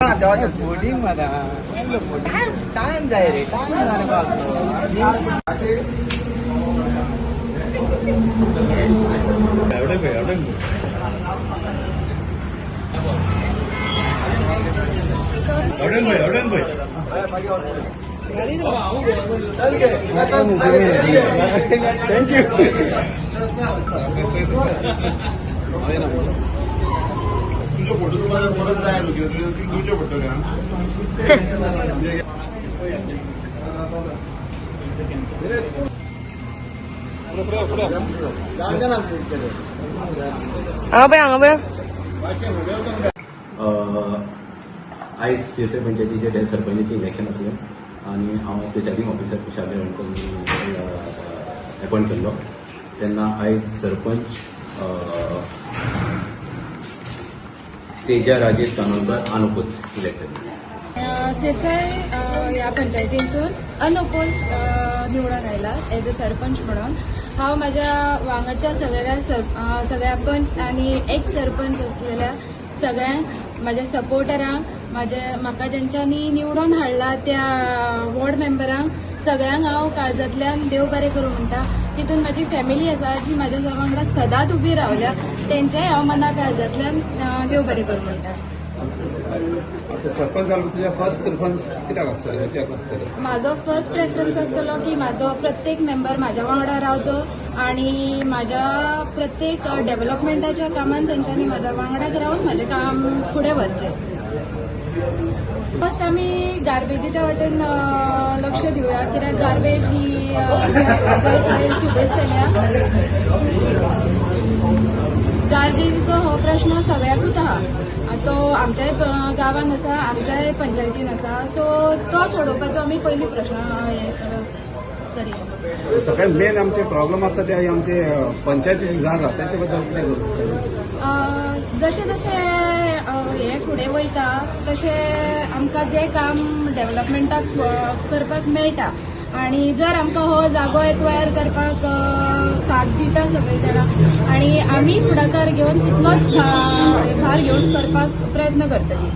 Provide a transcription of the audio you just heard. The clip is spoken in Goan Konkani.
टायम टायम जाय रे, टायम ना रे बाबा. Thank you. तुझे फोटो तुम्हाला परत जाय न्हू, कितें दिवचे पडटले. हांगा पळय, हांगा पळय. आयज शिरसे पंचायतीचे सरपंचाचे इलेक्शन आसलें आनी हांव प्रिसायडींग ऑफिसर कुशाल हांकां एपॉयंट केल्लो. तेन्ना आयज सरपंच तेजा राजेश कानोलकर अनओपोज इलेक्ट जाले. सिरसाय ह्या पंचायतींसून अनओपोज निवडून आयला एज अ सरपंच म्हणून. हांव म्हाज्या वांगडच्या सगळ्या सगळ्या पंच आनी एक्स सरपंच असलेल्या सगळ्यांक, म्हाज्या सपोर्टरांक, म्हाज्या म्हाका ज्यांच्यांनी निवडून हाडला त्या वॉर्ड मेंबरांक सगळ्यांक हांव काळजांतल्यान देव बरें करूं म्हणटा. तितून म्हाजी फॅमिली आसा जी म्हाज्या वांगडा सदांच उबी रावल्या, तेंचेय हांव मना काळजांतल्यान देव बरें करूं म्हणटा. आता सरपंच जालो, तुझ्या फर्स्ट प्रेफरन्स कित्याक आसतलें, कित्याक आसतलें? म्हाजो फर्स्ट प्रेफरन्स आसतलो की म्हाजो प्रत्येक मेंबर म्हाज्या वांगडा रावचो आनी म्हाज्या प्रत्येक डेव्हलपमेंटाच्या कामान तेंच्यांनी म्हाज्या वांगडाक रावन म्हाजें काम फुडें व्हरचें. फर्स्ट आमी गार्बेजीच्या वाटेन लक्ष दिवया, कित्याक गार्बेज ही जाय थंय सुबेज जाल्या. गार्बेजीचो हो प्रश्न सगळ्याकूच आहा. तो आमच्याय गांवान आसा, आमच्याय पंचायतीन आसा. सो तो सोडोवपाचो आमी पयली प्रश्न हे करया. सगळ्यात मेन आमचे प्रॉब्लेम आसा ते आमचे पंचायतीची जागा, त्याचे बद्दल कितें करूं? जशें जशें हे फुडें वयता तशें आमकां जें काम डेव्हलपमेंटाक करपाक मेळटा आनी जर आमकां हो जागो एक्वायर करपाक साथ दिता सगळीं जाणां आनी आमी फुडाकार घेवन तितलोच भार घेवन करपाक प्रयत्न करतली.